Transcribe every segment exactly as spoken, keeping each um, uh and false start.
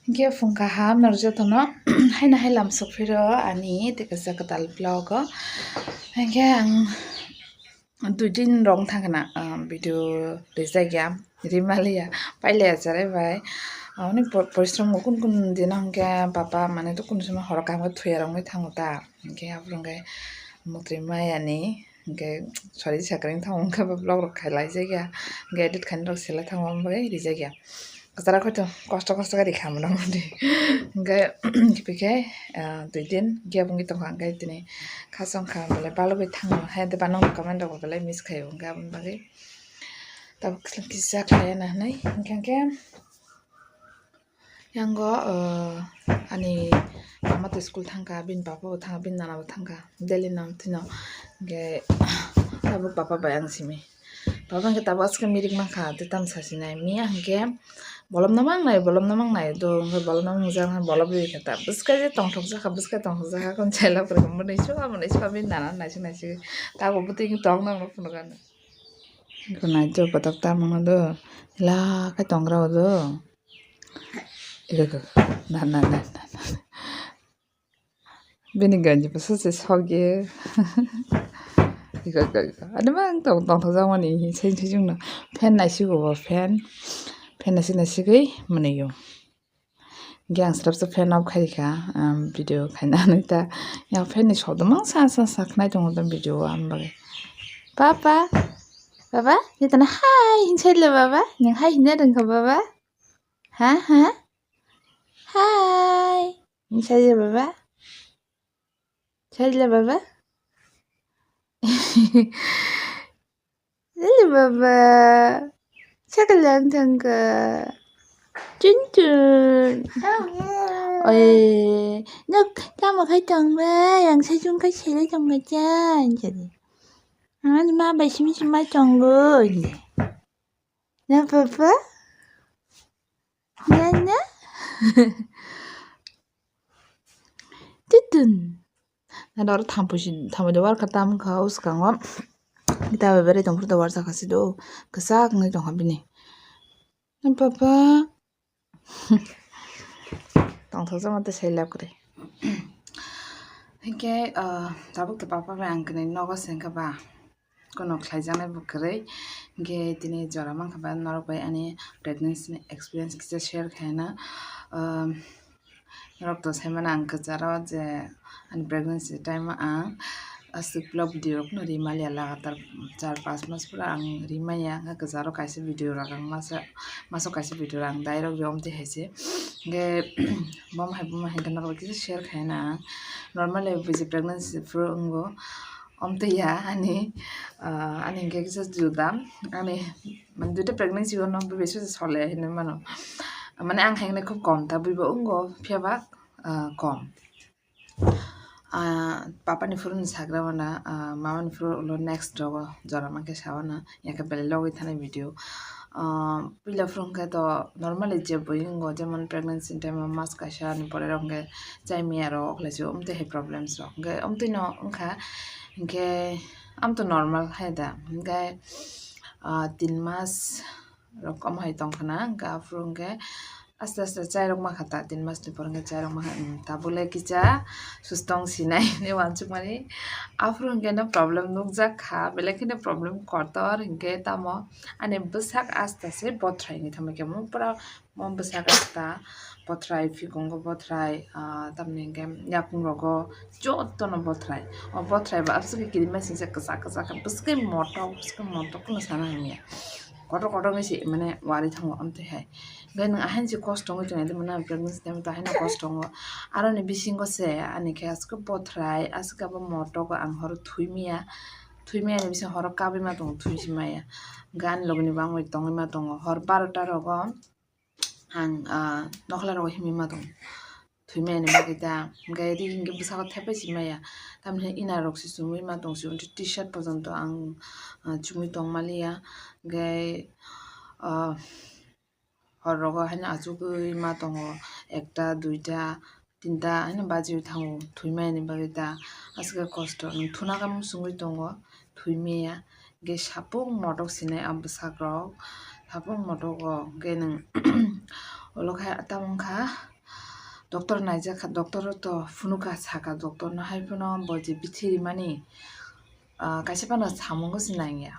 Hinkhe phung kaham norok jotono haino hai lam sokphiro ani tei kaisa kwtal vlog o. Hinkhe ang dui din rok thangkha na, ah, video rijak ya, rimaliya, pailaya cherai bai. Ani po-, porishrom bo kun kun dino hinkhe papa mane to kun sima horo kaham khe thuya rok wngwi thango ta. Hinkhe aphuru hinkhe muktrwi maya ni hinkhe sori sakring thango wngkha bo vlog rok khailai jak ya. Hinkhe edit khainai rok selai thango wng bai rijak ya. Kwcharo khaito kosto kosto khe rikha motamoti. Hinkhe kipikhe, ah, dui din gap wngwi tongkha, hinkhe tini khasong kha belai balugwi thango, hai de bano comment rok belai miss khaio, hinkhe aboni bagwi tabuk kisa khlaiya na hinwi. Hinkhe, hinkhe yango, ah, ani mama to school thangkha, bini papa bo thangkha, bini nana bo thangkha, daily nang thino. Hinkhe tabuk papa bai ang simi. Baba hinkhe tabuk aswk mirik mankha, tei tamo sasinai. Miya hinkhe bolomno mangnai, bolomno mangnai. Do hinkhe bolomno mangjak, bolop rikha ta. Bwskai je tongthokjakha, bwskai tongthokjakha, kon chailok rikha. Mwnwi suka, mwnwi suka, bini nana naisik naisik. Tabuk bwtwi tong nang phunukha. Hinkhe nai do botok ta mangno do. Ila khe tongra o do. Iko, iko, iko. Na, na, na, na, na. Bini ganji bo sose sogye. Iko, iko, iko. Ani ma ang tong, tongthokjakmani, sai, sai chwngno. Fan naisigo bo, fan. Fan naisik, naisigwi mwnwio. Hinkhe ang srapsa fan off khairikha, um, video khaina hinwi ta. Yang fan ni sodom ang sa, sa, sa khnai tongo ta video o, ang bagwi. Papa, Baba, jotono hai hinwi saile Baba. Nwng hai hinna rwngkha Baba? Ha, ha? Hai. Hinwi saile Baba? Saile Baba? Lili Baba. Sakalang thangkha. Chun chun. Oi, nok tamo khai tongba, yang sajung khai selai tongba chan, jadi. Ani ma bai simi sima tongo, ini. Na papa? Na, na? Tutun. Na doro thampu si, thampu de warkha tam kha o swkango. Kita bai berai tongphuru da warsa kha si do. Kwchak wngwi tongkha bini. Na papa? Tongthokjak ma tei sai lab kwrwi. Hinkhe, ah, tabuk to papa bai ang kwnwi nogo se wngkha ba. Kono khlaijaknai bo kwrwi. Hinkhe tini jora mankha ba norok bai ani pregnancy ni experience kisa share khaina. Um, norok to saimano ang kwcharo je ani pregnancy time o ang aswk vlog video rok no rimaliya, lagatar char panch mas pura ang rimaya. Hinkhe kwcharo kaisa video rok ang masa, masa kaisa video rok ang direct rom twi hai se. Hinkhe bom hai bom hai hinkhe norok bai kisa share khaina ang. Normally buji pregnancy phuru wngo. Omtwi ya ani, ah, ani hinkhe kisa juda. Ani, mane, duita pregnancy o no bui bai sosa sole hinwi mano. Mane, ang hai kheno khub kom ta, bui bo wngo, phiya ba, ah, kom. Ah, papa ni phuru ni sagra wana, ah, mama ni phuru ulo next rogo jora mankhe sa wana, yakhe belai logwi thanai video. Ah, puila phuru hinkhe to normally je bui wngo, jemon pregnancy time o mas kaisa ni pore rok hinkhe chai maya rok, okhlai se omtwi hai problems rok. Hinkhe omtwi no wngkha, hinkhe am to normal hai da. Hinkhe, ah, tin mas rok omo hai tongkha na, hinkhe aphuru hinkhe aste aste chai rok mankha ta, tin mas ni pore hinkhe chai rok mankha. Hmm, tabuk le kisa sustong sinai hinwi uansukmani. Aphuru hinkhe no problem nukjak kha, belai kheno problem kotor hinkhe tamo ani bwsak aste aste bothrai hinwi thangbai khe mo pura. Mo bwsak asta bothrai, phikungo bothrai, ah, tamni hinkhe yakung rogo jotono bothrai. O bothrai bo aswk khe kirima singsa kwchak kwchak khe bwswk khe motok, bwswk khe motok kheno sana hamya. Kotor kotor wngwi se mane wari thango amtwi hai. Hinkhe nwng ahaini se kosto wngwi tongya de mane pregnancy time to ahaino kosto wngo. Aroni bisingo se ani khe aswk khe bothrai, aswk khe abo motok ang horo thwimaya. Thwimaya ni bising horo kabwi ma tongo, thwi si maya. Hinkhe ani logi ni bangwi tongwi ma tongo hor barota rogo. Ang, ah, nokhla rogo himwi ma tongo. Thwimaya ni bagwi ta. Hinkhe ri hinkhe bwsako thepai si maya. Tamni hwn ina rok se chumui ma tong si, t-shirt pojonto ang, ah, chumui tong maliya. Hinkhe, ah, hor rogo haino achugwi ma tongo, ekta, duita, tinta haino bajiwi thango, thwimaya ni bagwi ta. Aswk khe kosto, nwng thuna khe mung sungwi tongo, thwimaya. Hinkhe sapung motok sinai a bwsak rok, sapung motok o hinkhe nwng ulo khe tamo wngkha Doctor naijak kha, doctor to phunuk kha, saka doctor no hai phano bo je bithi rimani, ah, kaisa phano samungo se nangya,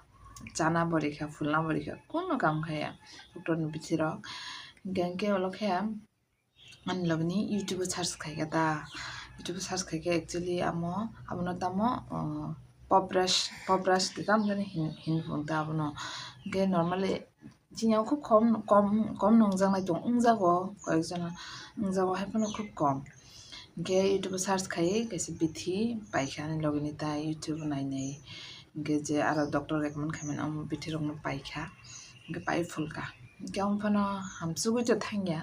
chana bo rikha, phulna bo rikha, kunu kam khaya doctor ni bithi rok. Hinkhe, hinkhe ulo khe ani logi ni YouTube o search khaikha ta, YouTube o search khaikha actually amo, abono tamo, ah, pop brush, pop brush de tam jani hin, hin phung ta abono. Hinkhe normally chini o khub kom, kom, kom nungjaknai tong, wngjago, koyekjona wngjago, hai phano khub kom. Hinkhe YouTube o search khai kaisa bithi paikha ani logi ni ta YouTube o nai nai. Hinkhe je aro doctor recommend khaimani omo bithi rokno paikha. Hinkhe pai phulkha. Hinkhe omo phano hamsugwi to thangya,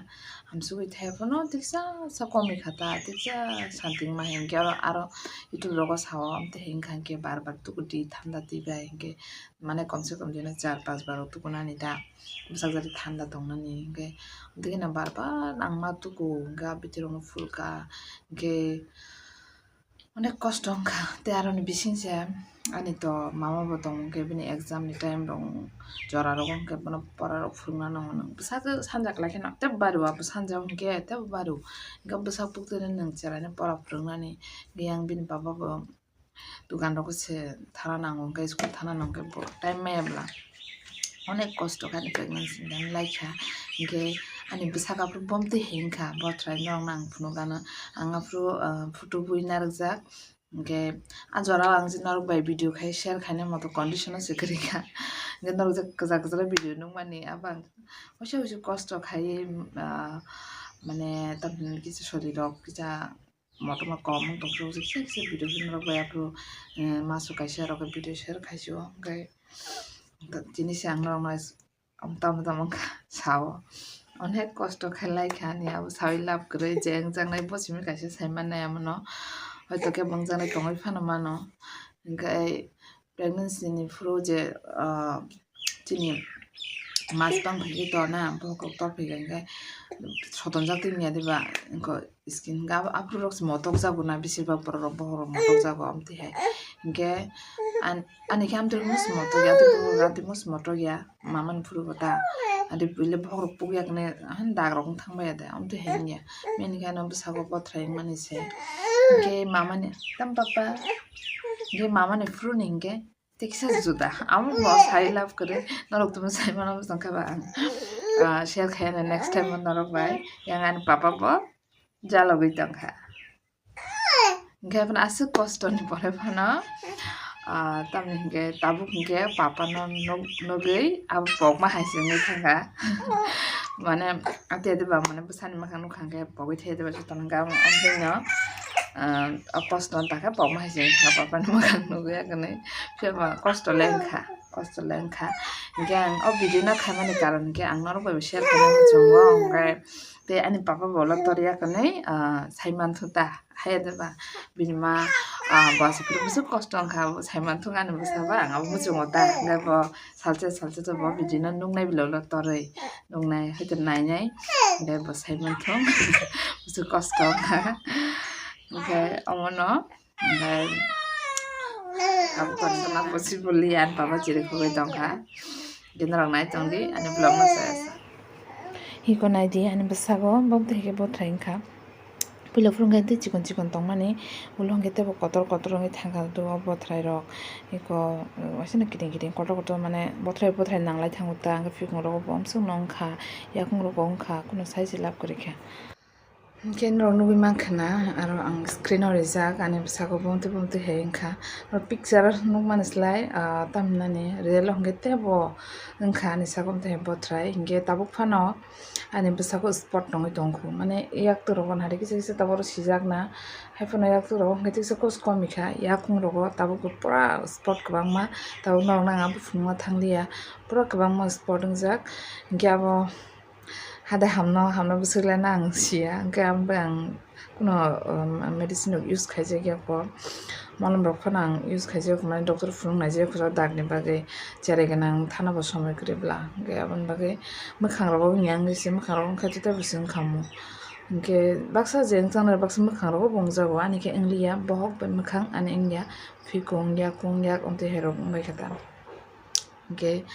hamsugwi thai phano tiksa sa komikha ta, tiksa santi wngma hinkhe aro, aro YouTube rogo sao, amte hinkha hinkhe bar bar tukudi thanda twi bai hinkhe mane komse kom dino char panch bar rok tukunani ta, bwsajadi thanda tongnani, hinkhe amtwi kheno bar bar ang ma tuku, hinkhe abithi rokno phulkha, hinkhe onek kosto wngkha. Tei aroni bisingse ani to mama bo tongo, hinkhe bini exam ni time rok jora rogo, hinkhe bono pora rok phurungna nango, nwng bwsakhe sanja kwlai kheno teibo bario, abo sanja o hinkhe teibo bario, hinkhe bwsak buktui no nwng cheraino pora phurungnani, hinkhe yang bini baba bo dukan rogo se thana nango, hinkhe school thana nango, hinkhe bo time maya bwla onek kosto khe ani pregnancy ni time laikha. Hinkhe ani bwsakhe aphuru bomtwi hinkha, bothrai norok nang phunukgano, ang aphuru, ah, photo bui narwkjak. Hinkhe a jorao ang je norok bai video khai share khaina moto condition o se kwrwikha. Hinkhe norok je kwchar kwchar video nukmani, abo ang waisa waisa kosto khai, ah, mane tamni kisa solirok kisa motoma kom wng tong, kisa kisa video khe norok bai aphuru, eh, masu kaisa rok video share khaisio, hinkhe tini se ang norokno tamo tamo wngkha sao. Onek kosto khai laikha ani abo saui lab kwrwi, je wngjaknai bo simi kaisa sai mannai, amono hoito khe bo wngjaknai tongwi phano mano, hinkhe pregnancy ni phuru je, ah, chini mas bang phai khe to na, bohrok tor phai kha, hinkhe sotonjak twi manya diba, hinkhe skin hinkhe abo, aphuru rok se motokjago na, besir bak borok rok bohrok rok motokjago, amtwi hai hinkhe an-, ani khe amtwi rok musi motokya, amtwi bohrok rok amtwi musi motokya, mama ni phuru bo ta, amtwi buile bohrok rok pukya khe ne, han dag rok wng thang baiya de, amtwi hai wngya, bini khe ano bwskango bothrai wngmani se, hinkhe mama ni tam papa, hinkhe mama ni phuru ni hinkhe. Tekisa juda, amo bo sai love kwrwi, norok tamo sai mano bwsong khe ba ang, ah, share khai na next time o norok bai, yang ani papa bo jalogwi tongkha. Hinkhe phano aswk kosto ni pore phano, ah, tamni hinkhe tabuk hinkhe papa no nuk-, nugwi abo pokma hai se wngwi thangkha. Mane, ati ati ba mane bwsani mwkhang nukha hinkhe pogwi thai ati ba jotono gam amtwino, ah, o kosto no takhe pokma hai se wngwi thangkha papa ni mwkhang nugwi ya kwnwi. Phiya ba kosto le wngkha, kosto le wngkha. Hinkhe ang o video no khaimani karon hinkhe ang norok bai bo share khaina muchungo, hinkhe tei ani papa bo ulo tor ya kwnwi, ah, sai manthu ta, haiya de ba bini ma, ah, bo aswk kwrwi bwswk kosto wngkha, abo sai manthu ani bwsa ba ang abo muchungo ta, hinkhe bo salsa salsa to bo video no nuknai bwla ulo torwi nuknai, haitor nainai, hinkhe bo sai manthu bwswk kosto wngkha, hinkhe omono. Hinkhe abo kono tongma possible ya, ani papa chirikhogwi tongkha. Hinkhe norok nai tongdi ani vlog no saya sa. Hiko naidi ani bwsago, bo tei hwnkhe bothrai wngkha. Puila phuru hwnkhe tei chikon chikon tongmani, ulo hwnkhe teibo kotor kotor wngwi thangkha o bothrai rok. Hiko, waisano kiting kiting kotor kotor mane bothrai bothrai nanglai thango ta, hwnkhe phikung rogo bo amswkno wngkha, yakung rogo wngkha, kuno sai se lab kwrwikha. Hinkhe norok nugwi mankha na, aro ang screen o rijak, ani bwskango bumtwi bumtwi hai wngkha. Oro picture nukmani slai, ah, tamhinani real o hwnkhe teibo wngkha, ani saka bumtwi hai bothrai. Hinkhe tabuk phano ani bwskango spot tongwi tongkhu, mane yak twrok o nahari kisa kisa tabuk oro sijak na, haiphano yak twrok o hwnkhe kisa kos komikha, yakung rogo tabuk bo pura spot kwbangma, tabuk norokno ang abo phunukna thangliya, pura kwbangma spot wngjak. Hinkhe abo. Hade hamno, hamno bwswk le nang siya, hwnkhe ang bai ang kuno, um, medicine rok use khaijak ya kho, molom rok phano ang use khaijak kho, mane doctor phunuk naijak kho, dak ni bagwi cherai gwnang thana bo somoi kwrwi bwla, hwnkhe aboni bagwi mwkhang rogo wngya wngwi se, mwkhang rogo wngkha tei teibo se wngkha mo, hwnkhe baksa je wngjaknai baksa mwkhang rogo bo wngjago, ani khe wngliya, bohok bai mwkhang ani wngya, phikung yakung yak wngtwi hai rok wngbai kha ta. Hwnkhe,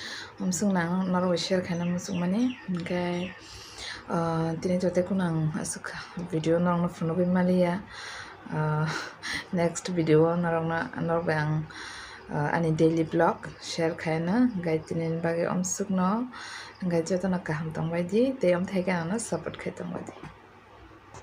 amswk nang norok bai share khaina muchungmani, hwnkhe, Ah, tini jote kunang aswk video norokno phunugwi maliya. Ah, next video o norokno, norok bai ang, ah, ani daily vlog share khaina. Hingke tini bagwi omswkno, hingke jotono kaham tongbai di, tei omthai khe ano support khai tongbai di.